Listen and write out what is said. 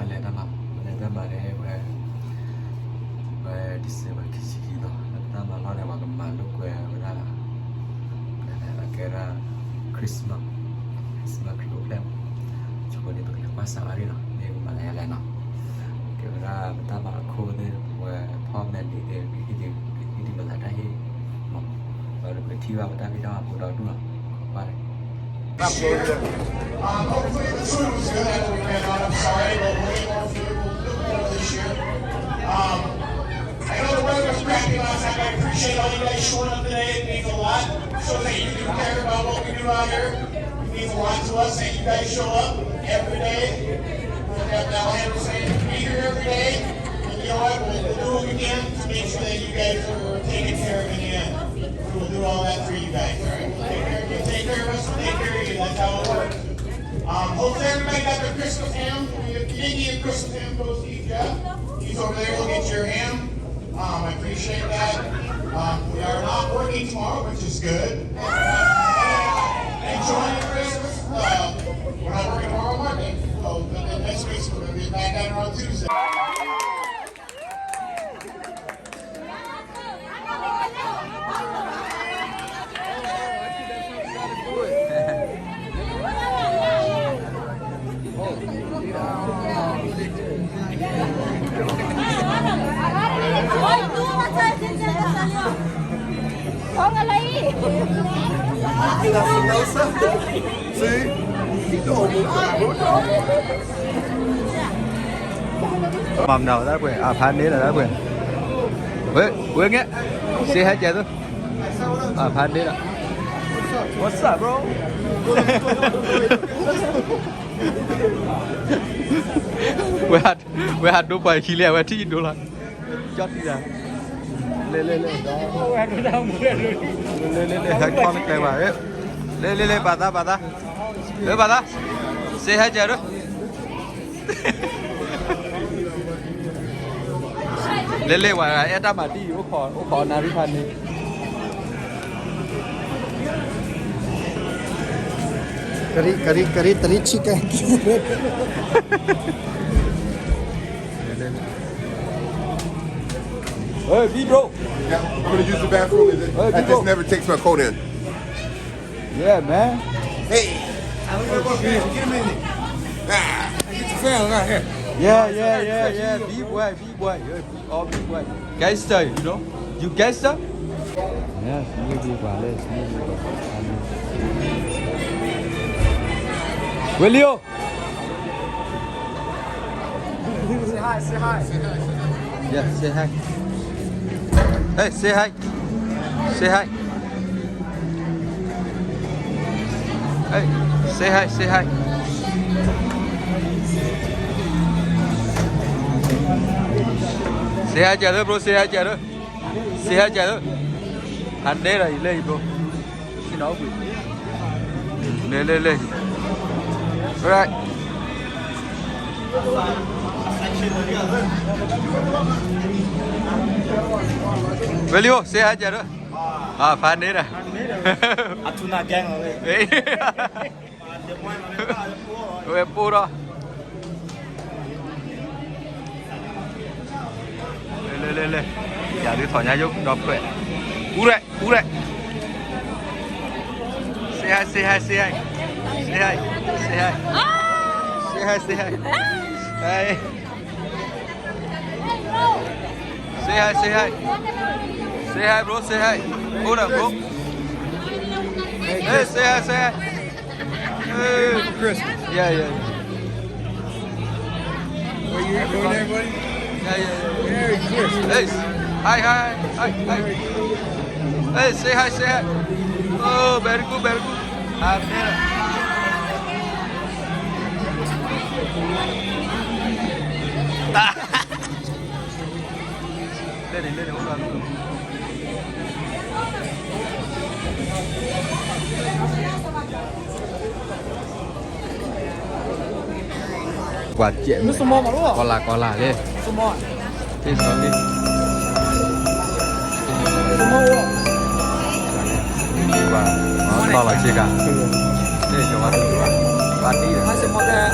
လဲၤတၢ်မၤ, လဲၤတၢ်မၤန့ၣ် ဝဲ, ဝဲ December ခံဆံခံသီ လၢပတၢ်မၤလီၢ်န့ၣ် ပှၤကမၤလိာ်ကွဲဝဲဒၣ် ကဲဒၣ် Christmas, Christmas ကျိၤဖျဲၣ်, ဆိန့ၣ် ပကလဲၤကွၢ်စးဝဲဒၣ်နီၤ, မ့ၢ်ပမၤလၢယလဲၣ်နီၤ, ကဲဝဲဒၣ်ပတၢ်မၤအခိၣ်သ့ၣ် ပဝဲဖီၣ်မဲာ်ဒံးသ့ၣ် ကဟ့ၣ်ဒံး ကဟ့ၣ်ဒံးပသးတၢ်ဟ့ၣ်မး, ပကထံၣ်ဘၣ်ပတၢ်ဖံးတၢ်မၤဖိဒီဒူၣ်နီၤ, ကွၢ် Um, hopefully the food was good after we ran out. I'm sorry, but we'll get more food. We'll do better this year. Um, I know the weather was crappy last night, but I appreciate all you guys showing up today. It means a lot. Shows that you do care about what we do out here. It means a lot to us that you guys show up every day. Like Alejandro saying, be here every day. And you know what? We'll, we'll do what we can to make sure that you guys are taken care of in the end. We'll do all that for you guys, all right? We'll take care of you, take care of us, we'll take care of you. That's how it works. Um, hopefully everybody got their Christmas ham. If you didn't get your Christmas ham, go see Jeff. He's over there, we'll get your ham. Um, I appreciate that. Um, we are not working tomorrow, which is good. Enjoy your Christmas. Uh, we're not working tomorrow, Monday. So, but then next week, we're gonna be back at it on Tuesday. Póngala ahí. Sí. မၤမနုၤတၢ်ပှဲၤ အဖးန့ၣ်လီၤတၢ်ပှဲၤ, ဝဲ, ဝဲငဲ, စ့ဟဲကဲသိး, အဖးန့ၣ်လီၤ, What's up, bro? ဝဲ, ဝဲဟးဒိပှၤခံလဲၣ် အဝဲထံၣ်ဒိလီၤ, ကၠီတံၢ်ဒၣ်, လဲၤ, လဲၤ, လဲၤ, လဲၤ, လဲၤ, လဲၤ, ဟဲခီနကျဲဘၣ်, လဲၤ, လဲၤ, လဲၤ, ပာ်သး, ပာ်သး, လၢပာ်သး, စ့ဟဲကဲသိး လဲၤလဲၤဝဲ အဲၣ်တၢ်မၤတံၢ် အိၣ်ခိးနၣ်ရံၣ်ဖးန့ၣ်, ကရံၣ်, ကရံၣ်, ကရံၣ်, တရံးဆံကဲ, Hey, B bro. Yeah, I'm gonna use the bathroom. Hey, I just never takes my coat in. Yeah, man. Hey. Get him in there. Ah, get your family out here. Yeah, yeah, yeah, yeah. B boy, B boy. Yeah, all B boy. Gangster, you know? You gangster? Yes, you be by this. Willio. Say hi, say hi. Yeah, say hi. Hey, say hi. Say hi. Hey, say hi, say hi. Say hi, Jared, bro, say hi, Jared. Say hi, Jared. Hundred, bro. လဲၤ, လဲၤ, လဲၤ, လဲၤ, right. Willio, say hi, Jared. ဖးန့ၣ်ဒီး, အထူနၢ်ကဲ, ဝဲပိၢ်ဒီး လဲၤ, လဲၤ, လဲၤ, လဲၤ, ယၤဒုးထီၣ်ညါယိဒီးဖျဲး, အူရဲၣ်, အူရဲၣ်, say hi, say hi, say hi, say hi, say hi, say hi, say hi, hey, say hi, say hi, say hi, bro, say hi, hold up, bro, hey, say hi, say hi. Hey. Merry Christmas. Yeah, yeah, yeah. What you doing there, buddy? Yeah, yeah, yeah. Merry Christmas. Hey, hi, hi, hi, hi. Hey, say hi, say hi. Oh, very good, very good. Ah, yeah. Let it, let it, hold on. ကွၢ်ကဲ, ကီၤလၤ, ကီၤလၤ, လၢ, သ့စီလံ, ကွၢ်, နီၢ်လီၤဆ့ကၤ, လၢကီၤဝါ, ကီၤဝါ, ပာ်တံၢ်ဒီး